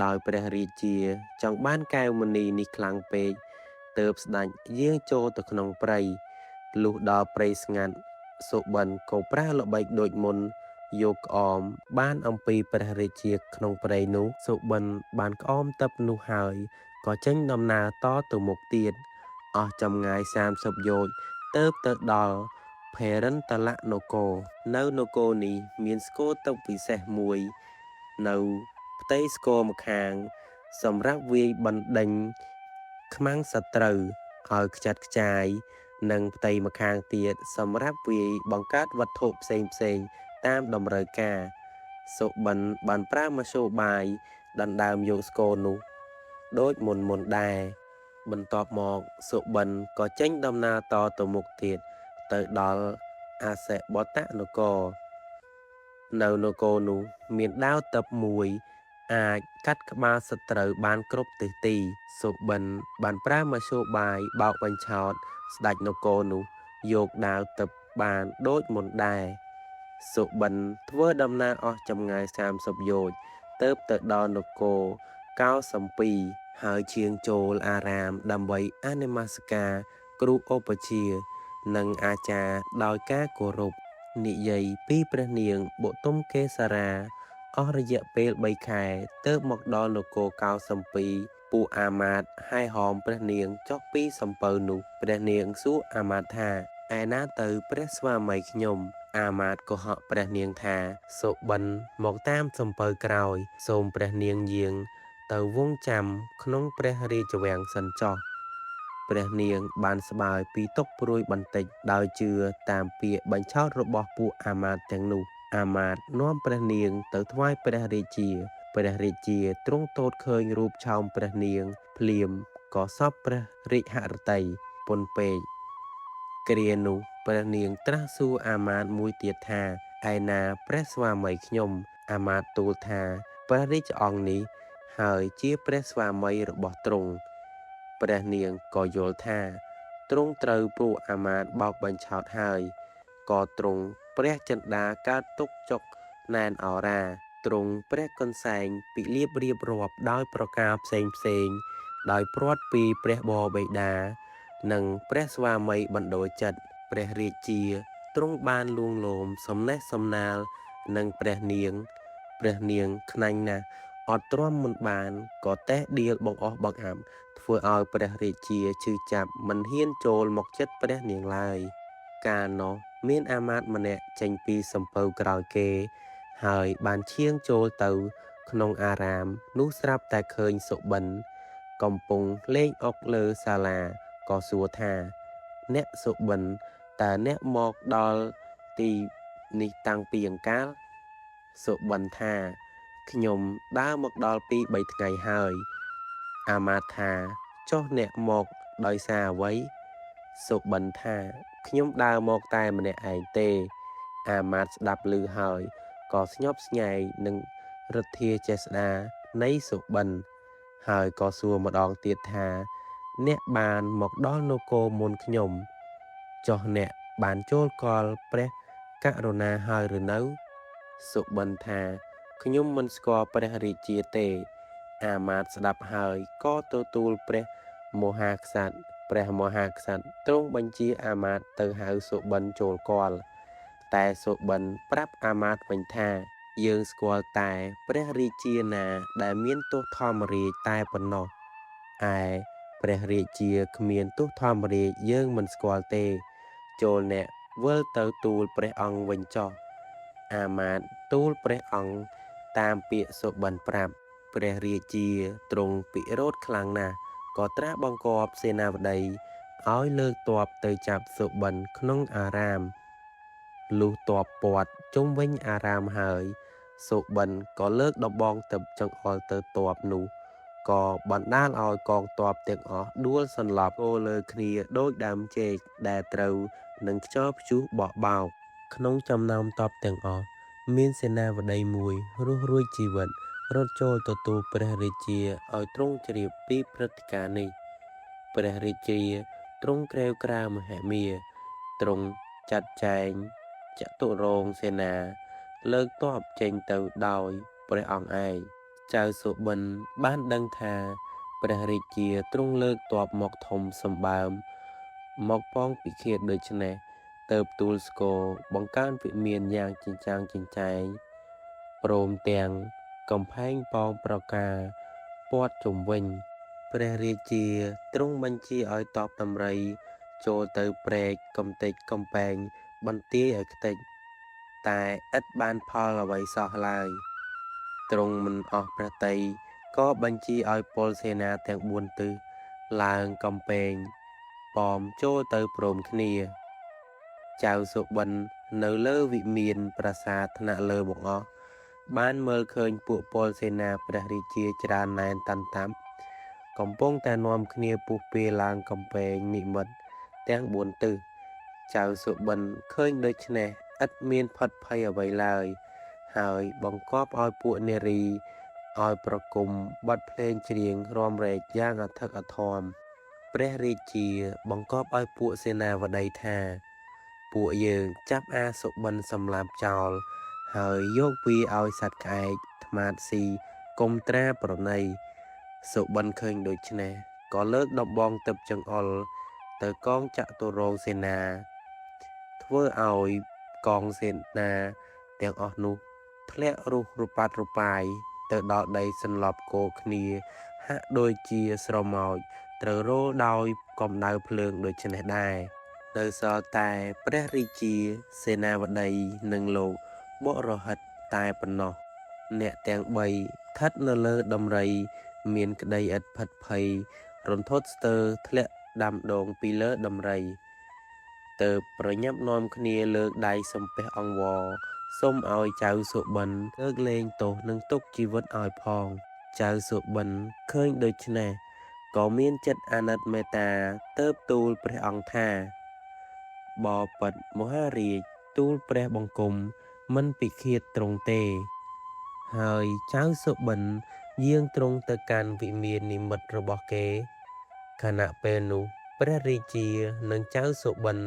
ដោយព្រះរាជាចង់បានកែវមណីនេះខ្លាំងពេក ទើបស្តេចយាងចូលទៅក្នុងព្រៃ លុះដល់ព្រៃស្ងាត់ សុបិនក៏ប្រើល្បិចដូចមុនយកក្អមបានអំពីព្រះរាជាក្នុងព្រៃនោះ សុបិនបានក្អមទិព្វនោះហើយ ក៏ចេញដំណើរតទៅមុខទៀត អស់ចម្ងាយ30យោជន៍ទើបទៅដល់ភេរិន្តលនគរ នៅនគរនេះមានស្គរទិព្វពិសេសមួយ នៅផ្ទៃស្គរម្ខាង សម្រាប់វាយបណ្ដេញខ្មាំងសត្រូវឲ្យខ្ចាត់ខ្ចាយ និងផ្ទៃម្ខាងទៀតសម្រាប់វាយបង្កើតវត្ថុផ្សេងៗតាមតម្រូវការ សុបិនបានប្រើមធ្យោបាយដណ្ដើមយកស្គរនោះដូចមុនៗដែរ បន្ទាប់មកសុបិនក៏ចេញដំណើរតទៅមុខទៀតទៅដល់អសិបតនគរ នៅនគរនោះមានដាវទិព្វមួយអាចកាត់ក្បាលសត្រូវបានគ្រប់ទិសទី សុបិនបានប្រើមធ្យោបាយបោកបញ្ឆោតស្ដេចនគរនោះយកដាវទិព្វបានដូចមុនដែរ សុបិនធ្វើដំណើរអស់ចម្ងាយ30យោជន៍ទើបទៅដល់នគរកោសំពី ហើយឈៀងចូលអារាមដើម្បីអនមស្ការគ្រូឧបជា និងអាចារ្យដោយការគោរព និយាយពីព្រះនាងបុទមកេសរា អស់រយៈពេល ៣ ខែ ទើបមកដល់នគរកោសំពី ពួកអាមាត្យហែហមព្រះនាងចុះពីសំពៅនោះ ព្រះនាងសួរអាមាត្យថា ឯណាទៅព្រះស្វាមីខ្ញុំ អាមាត្យកុហកព្រះនាងថា សុបិនមកតាមសំពៅក្រោយ សូមព្រះនាងយាងទៅវង់ចាំក្នុងព្រះរាជវាំងសិនចុះ ព្រះនាងបានស្បើយពីទុក្ខព្រួយបន្តិច ដោយជឿតាមពាក្យបញ្ឆោតរបស់ពួកអាមាត្យទាំងនោះ អាមាត្យនាំព្រះនាងទៅថ្វាយព្រះរាជា ព្រះរាជាទ្រង់ទតឃើញរូបឆោមព្រះនាង ភ្លាមក៏សព្វព្រះរាជហឫទ័យពន់ពេក គ្រានោះព្រះនាងត្រាស់សួរអាមាត្យមួយទៀតថា ឯណាព្រះស្វាមីខ្ញុំ អាមាត្យទូលថា ព្រះរាជអង្គនេះហើយជាព្រះស្វាមីរបស់ទ្រង់ ព្រះនាងក៏យល់ថា ទ្រង់ត្រូវពួកអាមាត្យបោកបញ្ឆោតហើយ ក៏ទ្រង់ព្រះចិន្តាកើតទុក្ខចុកណែនអរា ទ្រង់ព្រះកន្សែងពិលាបរៀបរាប់ដោយប្រការផ្សេងៗ ដោយព្រាត់ពីព្រះបរបិតា និងព្រះស្វាមីបណ្ដូលចិត្ត ព្រះរាជាទ្រង់បានលួងលោមសំណេះសំណាលនឹងព្រះនាង ព្រះនាងខ្នាញ់ណាស់អត់ទ្រាំមិនបាន ក៏តេះដៀលបង្អស់បង្អាប់ ធ្វើឲ្យព្រះរាជាឈឺចាប់មិនហ៊ានចូលមកចិត្តព្រះនាងឡើយ កាលនោះមានអាមាត្យម្នាក់ចេញពីសំពៅក្រោយគេ ហើយបានឈៀងចូលទៅក្នុងអារាមនោះស្រាប់តែឃើញសុបិន កំពុងលេងអុកលើសាលាក៏សួរថា អ្នកសុបិនតើអ្នកមកដល់ទីនេះតាំងពីអង្កាល សុបិនថា ខ្ញុំដើរមកដល់ពី ៣ ថ្ងៃហើយ អាមាត្យថា ចុះអ្នកមកដោយសារអ្វី សុបិនថា ខ្ញុំដើរមកតែម្នាក់ឯងទេ អាមាត្យស្ដាប់ឮហើយ ក៏ស្ញប់ស្ញែងនឹងឫទ្ធាចេស្តានៃសុបិន ហើយក៏សួរម្ដងទៀតថា អ្នកបានមកដល់នគរមុនខ្ញុំ ចុះអ្នកបានចូលកលព្រះករុណាហើយឬនៅ សុបិនថា ខ្ញុំមិនស្គាល់ព្រះរាជាទេ អាមាត្យស្ដាប់ហើយក៏ទទួលព្រះមហាក្សត្រ ព្រះមហាក្សត្រទ្រង់បញ្ជាអាមាត្យទៅហៅសុបិនចូលកល តែសុបិនប្រាប់អាមាត្យវិញថា យើងស្គាល់តែព្រះរាជាណាដែលមានទោសធម្មរាជតែប៉ុណ្ណោះ ឯព្រះរាជាគ្មានទោសធម្មរាជយើងមិនស្គាល់ទេ ចូលអ្នកវិលទៅទូលព្រះអង្គវិញចុះ អាមាត្យទូលព្រះអង្គតាមពាក្យសុបិនប្រាប់ ព្រះរាជាទ្រង់ពិរោធខ្លាំងណាស់ ក៏ត្រាស់បង្គាប់សេនាបតីឲ្យលើកទ័ពទៅចាប់សុបិនក្នុងអារាម លុះទ័ពព័ទ្ធជុំវិញអារាមហើយ សុបិនក៏លើកដំបងទឹកចង្អុលទៅទ័ពនោះ ក៏បណ្ដាលឲ្យកងទ័ពទាំងអស់ដួលសន្លប់គរលើគ្នាដូចដើមចេកដែលត្រូវនឹងខ្យល់ព្យុះបក់បោក ក្នុងចំណោមទ័ពទាំងអស់ មានសេនាបតីមួយរស់រួចជីវិត រត់ចូលទៅទូលព្រះរាជាឲ្យទ្រង់ជ្រាបពីព្រឹត្តិការណ៍នេះ ព្រះរាជាទ្រង់ក្រេវក្រោមហិមា ទ្រង់ចាត់ចែងចតុរងសេនាលើកទ័ពចេញទៅដោយព្រះអង្គឯង ចៅសុបិនបានដឹងថាព្រះរាជាទ្រង់លើកទ័ពមកធំសម្បើមមកប៉ងពិឃាតដូច្នេះ ទើបទូលស្គរបង្កើនវិមានយ៉ាងចិញ្ចាំងចិញ្ចែង ព្រមទាំងកំផែងប៉ងប្រការព័ទ្ធជុំវិញ ព្រះរាជាទ្រង់បញ្ជាឲ្យទ័ពដំរីចូលទៅព្រែកកំទេចកំពែងបន្ទាយឲ្យខ្ទេច តែឥតបានផលអ្វីសោះឡើយ ទ្រង់មិនអស់ព្រះទ័យក៏បញ្ជាឲ្យពលសេនាទាំង ៤ ទិសឡើងកំពែងប៉មចូលទៅព្រមគ្នា ចៅសុបិននៅលើវិមានប្រាសាទថ្នាក់លើបង្អស់ បានមើលឃើញពួកពលសេនាព្រះរាជាច្រើនណែនតាន់តាប់ កំពុងតែនាំគ្នាពុះពារឡើងកំពែងនិមិត្តទាំង ៤ ទិស ចៅសុបិនឃើញដូច្នេះឥតមានផិតភ័យអ្វីឡើយ ហើយបង្គាប់ឲ្យពួកនារីឲ្យប្រគំបទភ្លេងច្រៀងរាំរែកយ៉ាងអធិកអធម ព្រះរាជាបង្គាប់ឲ្យពួកសេនាបតីថា ពួកយើងចាប់អាសុបិនសម្លាប់ចោល ហើយយកវាឲ្យសត្វក្អែកត្មាតស៊ីកុំត្រាប្រណី សុបិនឃើញដូច្នេះ ក៏លើកដំបងទឹកចង្អុលទៅកងចតុរងសេនា ធ្វើឲ្យកងសេនាទាំងអស់នោះធ្ ធ្លាក់រុះរប៉ាត់រប៉ាយទៅដល់ដីសន្លប់គោគ្នាហាក់ដូចជាស្រមោចត្រូវរោលដោយកម្ដៅភ្លើងដូច្នេះដែរនៅសល់តែព្រះរាជាសេនាវតីនិងលោកបុរោហិតតែប៉ុណ្ណោះអ្នកទាំងបីស្ថិតនៅលើដំរីមានក្តីឥតភិតភ័យរន្ធត់ស្ទើរធ្លាក់ដាំដងពីលើដំរីទើបប្រញាប់នាំគ្នាលើកដៃសំពះអង្វរសូមឲ្យចៅសុបិនលើកលែងទោសនិងទុកជីវិតឲ្យផងចៅសុបិនឃើញដូច្នេះក៏មានចិត្តអាណិតមេត្តាទើបទូលព្រះអង្គថាបពិតមហារាជទូលព្រះបង្គំមិនពិឃាតទ្រង់ទេហើយចៅសុបិនយាងទ្រង់ទៅកាន់វិមាននិមិត្តរបស់គេខណៈពេលនោះព្រះរាជានិងចៅសុបិន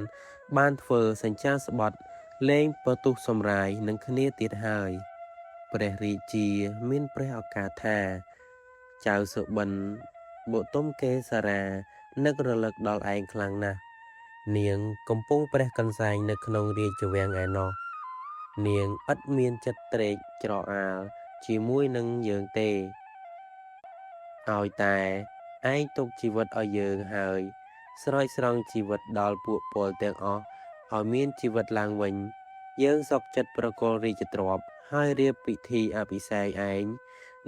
បានធ្វើសញ្ចាស្បថលែងប្រទុះសម្រាយនឹងគ្នាទៀតហើយព្រះរាជាមានព្រះឱកាសថាចៅសុបិនបុទុមកេសារានឹករលឹកដល់ឯងខ្លាំងណាស់នាងកំពុងព្រះកន្សែងនៅក្នុងរាជវាំងឯណោះនាងឥតមានចិត្តត្រេកត្រអាលជាមួយនឹងយើងទេឲ្យតែឯងទុកជីវិតឲ្យយើងហើយស្រោចស្រង់ជីវិតដល់ពួកពលទាំងអស់ឲ្យមានជីវិតឡើងវិញយើងសុខចិត្តប្រគល់រាជទ្រព្យហើយរៀបពិធីអភិសេកឯង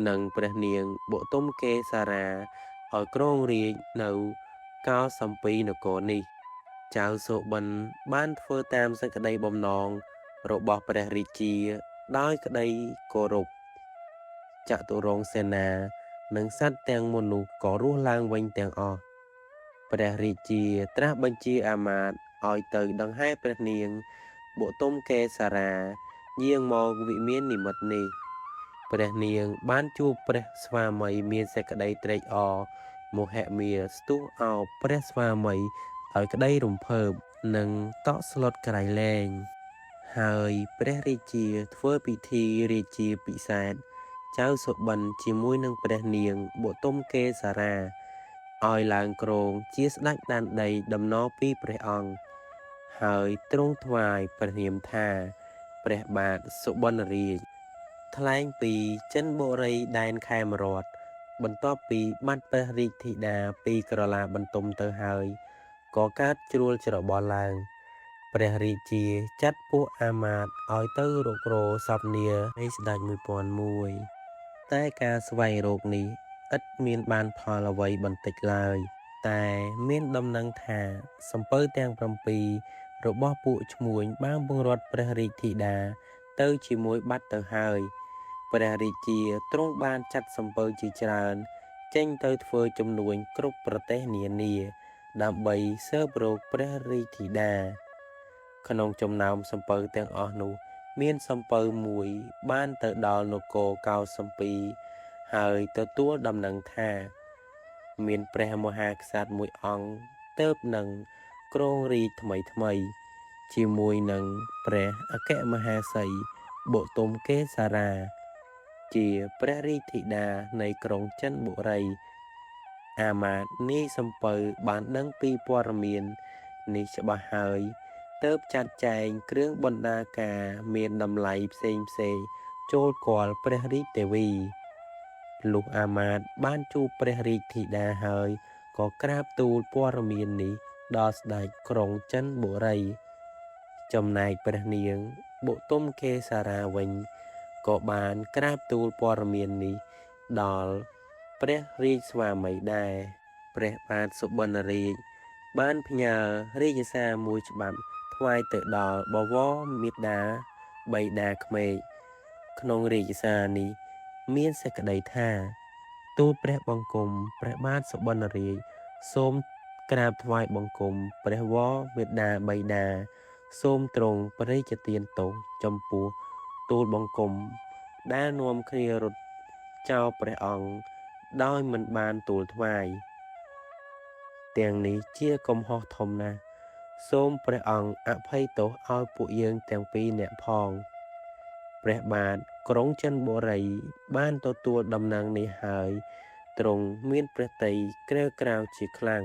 និងព្រះនាងបុទុមកេសារាឲ្យគ្រងរាជ្យនៅកោសំពីនគរនេះចៅសុបិនបានធ្វើតាមសេចក្តីបំណងរបស់ព្រះរាជាដោយក្តីគោរពចតុរង្គសេនានិងសត្វទាំងមនុស្សក៏រស់ឡើងវិញទាំងអស់ព្រះរាជាត្រាស់បញ្ជាអាមាត្យឲ្យទៅដង្ហែព្រះនាងបុទុមកេសារាយាងមកវិមាននិមិត្តនេះព្រះនាងបានជួបព្រះស្វាមីមានសេចក្តីត្រេកអរមហិមាស្ទុះអោបព្រះស្វាមីដោយក្តីរំភើបនិងតក់ស្លុតក្រៃលែងហើយព្រះរាជាធ្វើពិធីរាជាពិសេសចៅសុបិនជាមួយនឹងព្រះនាងបុទុមកេសារាឲ្យឡើងគ្រងជាស្ដេចដែនដីដំណរពីព្រះអង្គហើយទ្រង់ថ្វាយព្រះនាមថាព្រះបាទសុបិនរាជថ្លែងពីចិនបុរីដែនខេមរតបន្ទាប់ពីបាត់ព្រះរាជធីតាពីក្រឡាបន្ទុំទៅហើយក៏កើតជ្រួលច្របល់ឡើងព្រះរាជាចាត់ពួកអាមាត្យឲ្យទៅរករោសពនានៃស្ដេច1001តែការស្វែងរកនេះឥតមានបានផលអ្វីបន្តិចឡើយតែមានដំណឹងថាសំពៅទាំង7របស់ពួកឈ្មួញបានពង្រត់ព្រះរាជធីតាទៅជាមួយបាត់ទៅហើយព្រះរាជាទ្រង់បានចាត់សំពៅជាច្រើនចេញទៅធ្វើជំនួញគ្រប់ប្រទេសនានាដើម្បីស៊ើបរកព្រះរាជធីតាក្នុងចំណោមសំពៅទាំងអស់នោះមានសំពៅមួយបានទៅដល់នគរកោសំពីហើយទទួលដំណឹងថាមានព្រះមហាក្សត្រមួយអង្គទើបនឹងគ្រងរាជ្យថ្មីៗជាមួយនឹងព្រះអគ្គមហេសីបុទុមកេសារាជាព្រះរាជធីតានៃក្រុងចិនបុរីអាមាត្យនាយសំពៅបានដឹងពីព័ត៌មាននេះច្បាស់ហើយទើបចាត់ចែងគ្រឿងបណ្ណាការមានតម្លៃផ្សេងៗចូលគាល់ព្រះរាជទេវីលុះអាមាត្យបានជួបព្រះរាជធីតាហើយក៏ក្រាបទូលព័ត៌មាននេះដល់ស្ដេចក្រុងចិនបុរីចំណែកព្រះនាងបុទុមកេសារាវិញក៏បានក្រាបទូលព័ត៌មាននេះដល់ព្រះរាជស្វាមីដែរព្រះបាទសុបិនរាជបានផ្ញើរាជសារមួយច្បាប់ថ្វាយទៅដល់បវរមាតាបិតាក្មេកក្នុងរាជសារនេះមានសេចក្តីថាទូលព្រះបង្គំព្រះបាទសុបិនរាជសូមក្រាបថ្វាយបង្គំព្រះវរមាតាបិតាសូមទ្រង់ព្រះរាជទានទោសចំពោះទូលបង្គំដែលនាំគ្នារត់ចោលព្រះអង្គដោយមិនបានទូលថ្វាយទាំងនេះជាកំហុសធំណាស់សូមព្រះអង្គអភ័យទោសឲ្យពួកយើងទាំងពីរនាក់ផងព្រះបាទក្រុងចិនបុរីបានទទួលដំណឹងនេះហើយទ្រង់មានព្រះទ័យក្រេវក្រោធជាខ្លាំង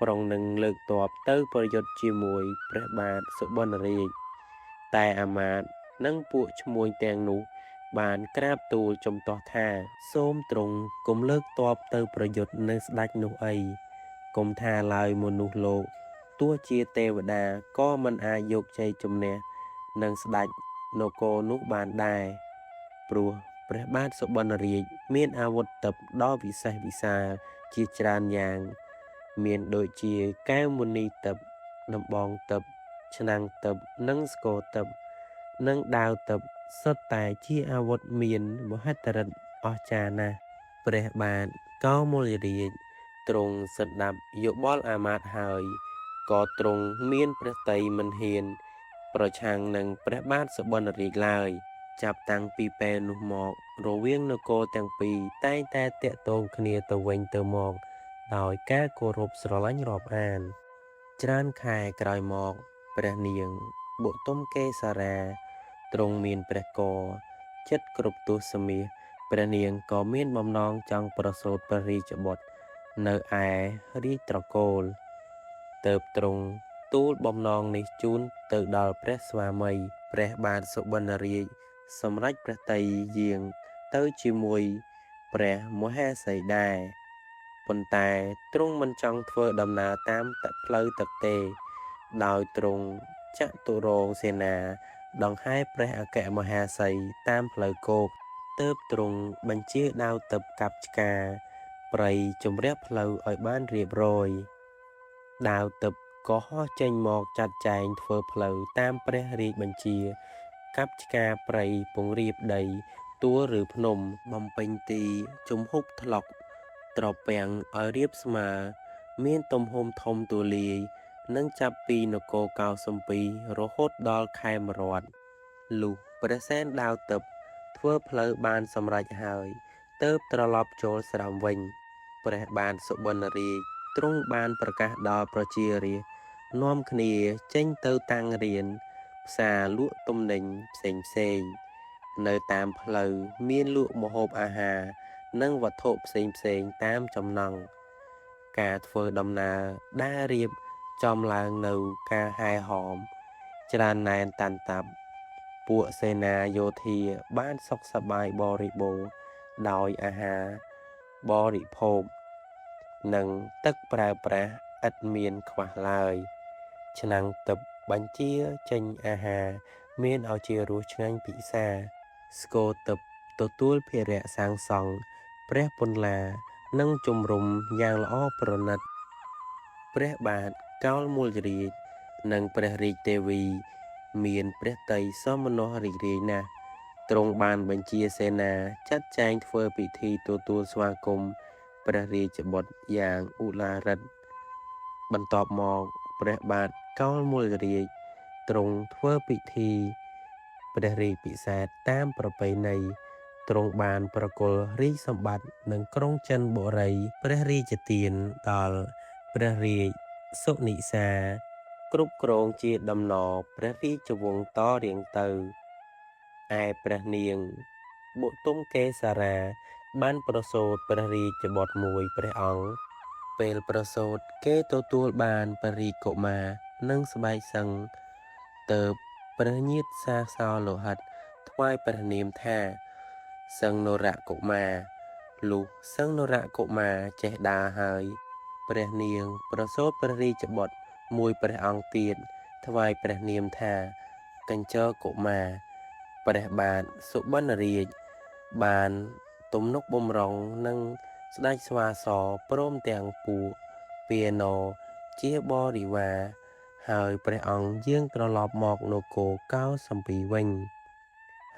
ប្រុងនឹងលើកទ័ពទៅប្រយុទ្ធជាមួយព្រះបាទសុបិនរាជតែអាមាត្យនិងពួកឈ្មួញទាំងនោះ បានក្រាបទូលជំទាស់ថា សូមទ្រង់កុំលើកទ័ពទៅប្រយុទ្ធនឹងស្តេចនោះអី កុំថាឡើយមនុស្សលោក ទោះជាទេវតាក៏មិនអាចយកជ័យជំនះនឹងស្តេចនគរនោះបានដែរ ព្រោះព្រះបាទសុបិនរាជមានអាវុធទិព្វដ៏វិសេសវិសាលជាច្រើនយ៉ាង មានដូចជាកែវមុនីទិព្វ ដំបងទិព្វ ឆ្នាំងទិព្វ និងស្គរទិព្វ និងដាវទិព្វសុទ្ធតែជាអាវុធមានមហិទ្ធិឫទ្ធិអស្ចារ្យណាស់ ព្រះបាទកោមលរាជទ្រង់ស្តាប់យោបល់អាមាត្យហើយ ក៏ទ្រង់មានព្រះទ័យមិនហ៊ាន ប្រឆាំងនឹងព្រះបាទសុបិនរាជឡើយ ចាប់តាំងពីពេលនោះមករវាងនគរទាំងពីរតែងតែទាក់ទងគ្នាទៅវិញទៅមកដោយការគោរពស្រឡាញ់រាប់អាន ច្រើនខែក្រោយមក ព្រះនាងបុទមកេសារាទ្រង់មានព្រះគរជិតគ្រប់ទសមាស ព្រះនាងក៏មានបំណងចង់ប្រសូតព្រះរាជបុត្រនៅឯរាជត្រកូល ទើបទ្រង់ទូលបំណងនេះជូនទៅដល់ព្រះស្វាមី ព្រះបាទសុបិនរាជសម្រេចព្រះទ័យយាងទៅជាមួយព្រះមហេសីដែរ ប៉ុន្តែទ្រង់មិនចង់ធ្វើដំណើរតាមផ្លូវទឹកទេ ដោយទ្រង់ចតុរង្គសេនាដង្ហែព្រះអគ្គមហេសីតាមផ្លូវគោក ទើបទ្រង់បញ្ជាដាវទិព្វកាប់ឆ្ការព្រៃជម្រះផ្លូវឲ្យបានរៀបរយ ដាវទិព្វក៏ហោះចេញមកចាត់ចែងធ្វើផ្លូវតាមព្រះរាជបញ្ជា កាប់ឆ្ការព្រៃពង្រាបដី ទួលឬភ្នំ បំពេញទីជំហប់ថ្លុក ត្រពាំងឲ្យរាបស្មើ មានទំហំធំទូលាយ និងចាប់ពីនគរកោសម្ពីរហូតដល់ខេមរฐ លុះព្រះសែនដាវទិព្វធ្វើផ្លូវបានសម្រេចហើយ ទើបត្រឡប់ចូលស្រោមវិញ ព្រះបាទសុបិនរាជទ្រង់បានប្រកាសដល់ប្រជារាស្ត្រនាំគ្នាចេញទៅតាំងរានផ្សារលក់ទំនិញផ្សេងៗនៅតាមផ្លូវមានលក់ម្ហូបអាហារនិងវត្ថុផ្សេងៗតាមចំណង់ ការធ្វើដំណើរដែលរៀបចំឡើងនៅការហែហោមច្រើនណែនតាន់តាប់ ពួកសេនាយោធាបានសុខសប្បាយបរិបូរណ៍ដោយអាហារបរិភោគ និងទឹកប្រើប្រាស់ឥតមានខ្វះឡើយ ឆ្នាំងទិព្វបញ្ជាចេញអាហារមានឱជារសឆ្ងាញ់ពិសា ស្គរទិព្វទទួលភារៈសាងសង់ព្រះពន្លានិងជំរំយ៉ាងល្អប្រណិត ព្រះបាទកោលមូលរាជនិងព្រះរាជទេវីមានព្រះទ័យសោមនស្សរីករាយណាស់ ទ្រង់បានបញ្ជាសេនាចាត់ចែងធ្វើពិធីទទួលស្វាគមន៍ព្រះរាជបុត្រយ៉ាងឧឡារិក បន្ទាប់មកព្រះបាទកោលមូលរាជទ្រង់ធ្វើពិធីព្រះរាជពិសេសតាមប្រពៃណី ទ្រង់បានប្រគល់រាជសម្បត្តិនិងក្រុងចិនបុរីព្រះរាជទានដល់ព្រះរាជសុនិសា គ្រប់គ្រងជាតំណព្រះរាជវង្សតរៀងទៅ ឯព្រះនាងបុទមកេសារាបានប្រសូតព្រះរាជបុត្រមួយព្រះអង្គ ពេលប្រសូតគេទទួលបានព្រះរាជកុមារនិងស្បែកសឹង ទើបព្រះញាតិសាសោលោហិតថ្វាយព្រះនាមថា សឹងនរកុមារ លុះសឹងនរកុមារចេះដើរហើយ ព្រះនាងប្រសូតព្រះរាជបុត្រមួយព្រះអង្គទៀតថ្វាយព្រះនាមថាកញ្ចរកុមារ ព្រះបាទសុបិនរាជបានទំនុកបំរុងនឹងស្តេចស្វាសព្រមទាំងពួកពាណរជាបរិវារ ហើយព្រះអង្គយាងត្រឡប់មកនគរកោសម្ពីវិញ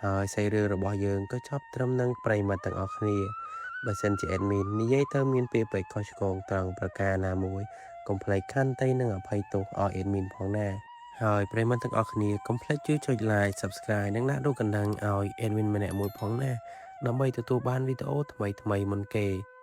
ហើយសាច់រឿងរបស់យើងក៏ចប់ត្រឹមនឹងប្រិយមិត្តទាំងអស់គ្នា បើសិនជា admin និយាយទៅមានពាក្យពេចន៍ខុសឆ្គងត្រង់ប្រការណាមួយកុំភ្លេចខន្តីនិងអភ័យទោសឲ្យ admin ផងណា ហើយប្រិយមិត្តទាំងអស់គ្នាកុំភ្លេចជួយចុច like Subscribe និងដាក់រូបកណ្ដឹងឲ្យ admin ម្នាក់មួយផងណា ដើម្បីទទួលបានវីដេអូថ្មីៗមុនគេ។